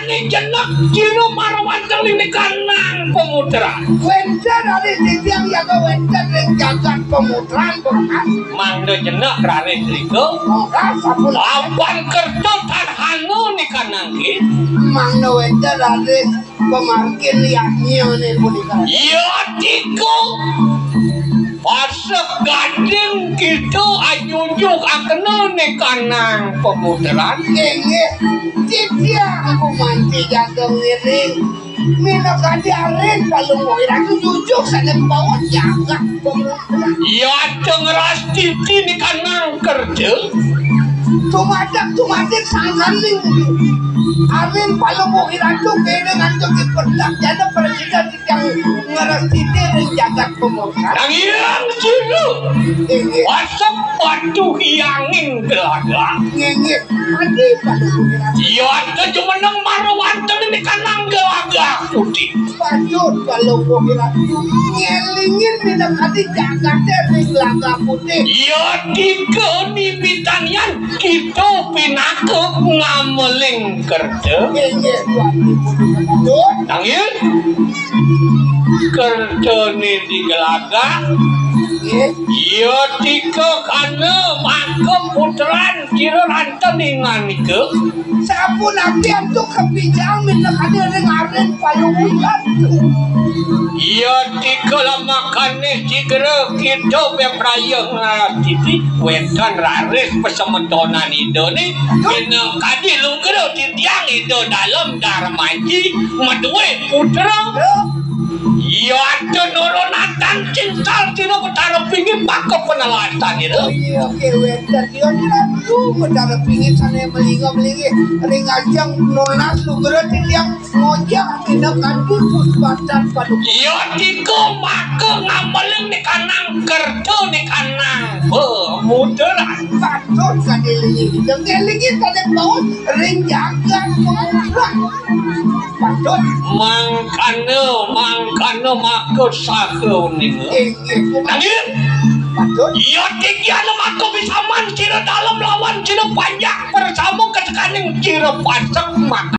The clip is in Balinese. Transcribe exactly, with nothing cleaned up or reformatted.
Ning jenek jero marwanteng ning kanang pemutran. Wénten raris titiang yaga wénten ring jagat pemutran, Bokas. Mangda jenek raris rika. Bokas, sampun. Apan kerta tan hana ning kanang ki. Mangda wénten raris pamargin yadnya ning punika. Ya tika. Pasek gading kita ajujug akena ning kanang pemutran. Inggih, titiang gumanti jaga ngiring. Minakadi arin Palungguh Iratu jujug sané pawon jagat pemutran. Ya tengras titi ning kanang kerja. Tumadak tumadik sangkaning arin Palungguh Iratu kene ngantuk dipedak jana presiden yang ngrastiti ring jagat pemurka. Nang irang sira. Inggih. Asep batu hyanging gelaga. Nginggih. Adi Palungguh Iratu. Iya, ento jumeneng marwantene ning kanang gelaga putih. Patut Palungguh Iratu. Ngelingin minakadi jagate ring gelaga putih. Iya, tiga nimitanian kita pinaka ngameling kerja. Inggih, Tuan Ibu. Patut. Nanging kerjane di gelaga. Nggih. Iya tika kana maka putran kira ranten inganika. Sapunapi antuk kapijang minakadi ring arin Palungguh Iratu. Iya tika lamakane sigra kita bepraya ngarastiti wénten raris pasemetonan Idane minakadi lugra titiang Ida Dalem Darmaji madue putra. Iya, ada nurunatan cinta sira Betara Pingit maka penelatan ira. Iya, oke, wénten. Iya, Ratu Betara Pingit sane melinga-melingi ring ajeng nunas lugra titiang ngojak minakadi puspatan paduka. Iya, tika maka ngameling ning kanang kerta ning kanang pemutran. Patut kadi lingi. Dengke lingi kadi baut ring jagat pemutran. Patut. Mangkana, mangkana maka saha uninga. Inggih, Pukat. Nanging patut. Iya tigiana maka bisaman sira dalem lawan sira panjak bersama ketekaning sira pasek maka